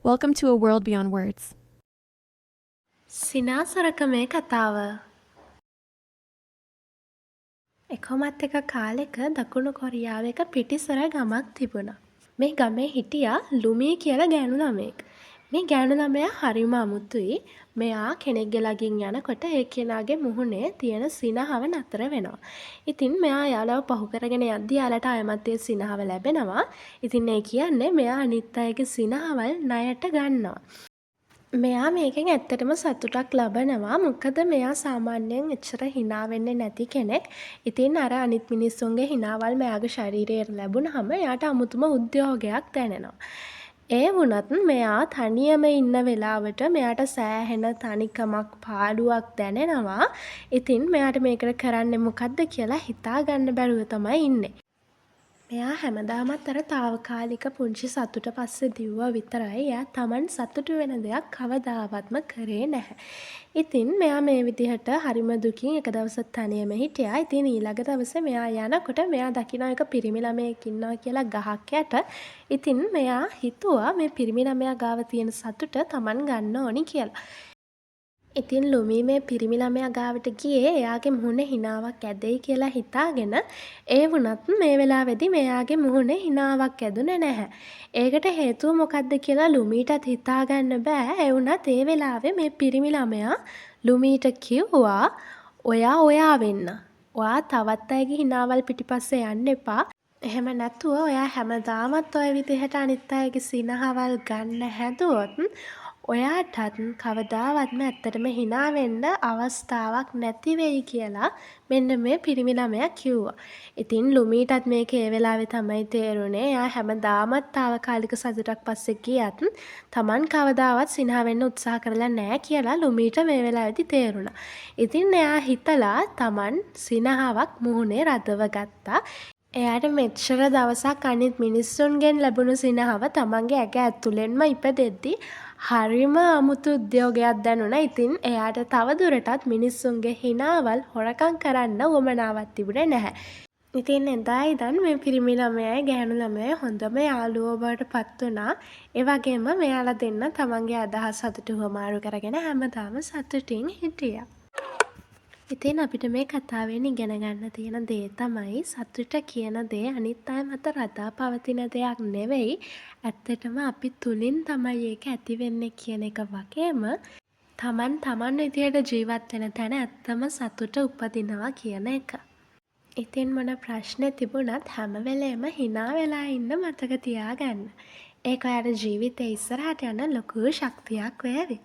Welcome to a world beyond words. සිනා සොරකමේ කතාව. කොහොමත් එක කාලෙක දකුණු කොරියාවේ එක පිටිසර ගමක් තිබුණා. මේ ගමේ හිටියා ලුමී කියලා ගෑනු ළමයෙක්. මේ ගෑනු ළමයා හරිම අමුතුයි. මෙයා කෙනෙක්ගේ ළඟින් යනකොට ඒ කෙනාගේ මුහුණේ තියෙන සිනහව නතර වෙනවා. ඉතින් මෙයා එයාලව පහු කරගෙන යද්දි එයාලට ආයෙමත් ඒ සිනහව ලැබෙනවා. ඉතින් ඒ කියන්නේ මෙයා අනිත් අයගේ සිනහවල් ණයට ගන්නවා. මෙයා මේකෙන් ඇත්තටම සතුටක් ලබනවා. මොකද මෙයා සාමාන්‍යයෙන් එච්චර හිනා වෙන්නේ නැති කෙනෙක්. ඉතින් අර අනිත් මිනිස්සුන්ගේ හිනාවල් මෙයාගේ ශරීරයට ලැබුණහම එයාට අමුතුම උද්‍යෝගයක් දැනෙනවා. ඒ වුණත් මෙයා තනියම ඉන්න වෙලාවට මෙයාට සෑහෙන තනිකමක්, පාළුවක් දැනෙනවා. ඉතින් මෙයාට මේකට කරන්නේ මොකද්ද කියලා හිතා ගන්න බැරුව තමයි ඉන්නේ. මෙයා හැමදාමත් අර තාවකාලික පුංචි සතුට පස්සේ දිව්වා විතරයි. එයා තමන් සතුටු වෙන දෙයක් කවදාවත්ම කරේ නැහැ. ඉතින් මෙයා මේ විදිහට හරිම දුකින් එක දවසක් තනියම හිටියා. ඉතින් ඊළඟ දවසේ මෙයා යනකොට මෙයා දකිනවා එක පිරිමි ළමයෙක් ඉන්නවා කියලා ගහක් යට. ඉතින් මෙයා හිතුවා මේ පිරිමි ළමයා ගාව තියෙන සතුට තමන් ගන්න ඕනි කියලා. ඉතින් ලුමී මේ පිරිමි ළමයා ගාවට ගියේ එයාගේ මුහුණේ හිනාවක් ඇදෙයි කියලා හිතාගෙන. ඒ වුණත් මේ වෙලාවේදී මෙයාගේ මුහුණේ හිනාවක් ඇදුනේ නැහැ. ඒකට හේතුව මොකද්ද කියලා ලුමීටත් හිතාගන්න බෑ. ඒ වුණත් ඒ වෙලාවේ මේ පිරිමි ළමයා ලුමීට කිව්වා, ඔයා ඔයා වෙන්න. ඔයා තවත් අයගේ හිනාවල් පිටිපස්සේ යන්න එපා. එහෙම නැතුව ඔයා හැමදාමත් ඔය විදිහට අනිත් අයගේ සිනහවල් ගන්න හැදුවොත් ඔයාටත් කවදාවත්ම ඇත්තටම හිනා වෙන්න අවස්ථාවක් නැති වෙයි කියලා මෙන්න මේ පිරිමි ළමයා කිව්වා. ඉතින් ලුමීටත් මේක ඒ වෙලාවේ තමයි තේරුනේ. එයා හැමදාමත් තාවකාලික සතුටක් පස්සේ ගියත් තමන් කවදාවත් සිනහ වෙන්න උත්සාහ කරලා නෑ කියලා ලුමීට මේ වෙලාවේදී තේරුණා. ඉතින් එයා හිතලා තමන් සිනහවක් මුහුණේ රඳව ගත්තා. එයාට මෙච්චර දවසක් අනිත් මිනිස්සුන්ගෙන් ලැබුණු සිනහව තමන්ගේ ඇඟ ඇතුලෙන්ම ඉපදෙද්දි හරිම අමුතු උද්‍යෝගයක් දැනුණා. ඉතින් එයාට තව දුරටත් මිනිස්සුන්ගේ හිනාවල් හොරකම් කරන්න උවමනාවක් තිබුණේ නැහැ. ඉතින් එදා ඉඳන් මේ පිරිමි ළමයයි ගැහැණු ළමයයි හොඳම යාළුවෝ බවට පත් වුණා. ඒ වගේම මෙයාලා දෙන්න තමන්ගේ අදහස් සතුටු හුවමාරු කරගෙන හැමදාම සතුටින් හිටියා. ඉතින් අපිට මේ කතාවෙන් ඉගෙන ගන්න තියෙන දේ තමයි, සතුට කියන දේ අනිත් අය මත රඳා පවතින දෙයක් නෙවෙයි. ඇත්තටම අපි තුලින් තමයි ඒක ඇති වෙන්නේ කියන එක වගේම, තමන් තමන් විදියට ජීවත් වෙන තැන ඇත්තම සතුට උපදිනවා කියන එක. ඉතින් මොන ප්‍රශ්නේ තිබුණත් හැම වෙලේම හිනා වෙලා ඉන්න මතක තියාගන්න. ඒක ඔයාට ජීවිතේ ඉස්සරහට යන ලොකු ශක්තියක් වේවි.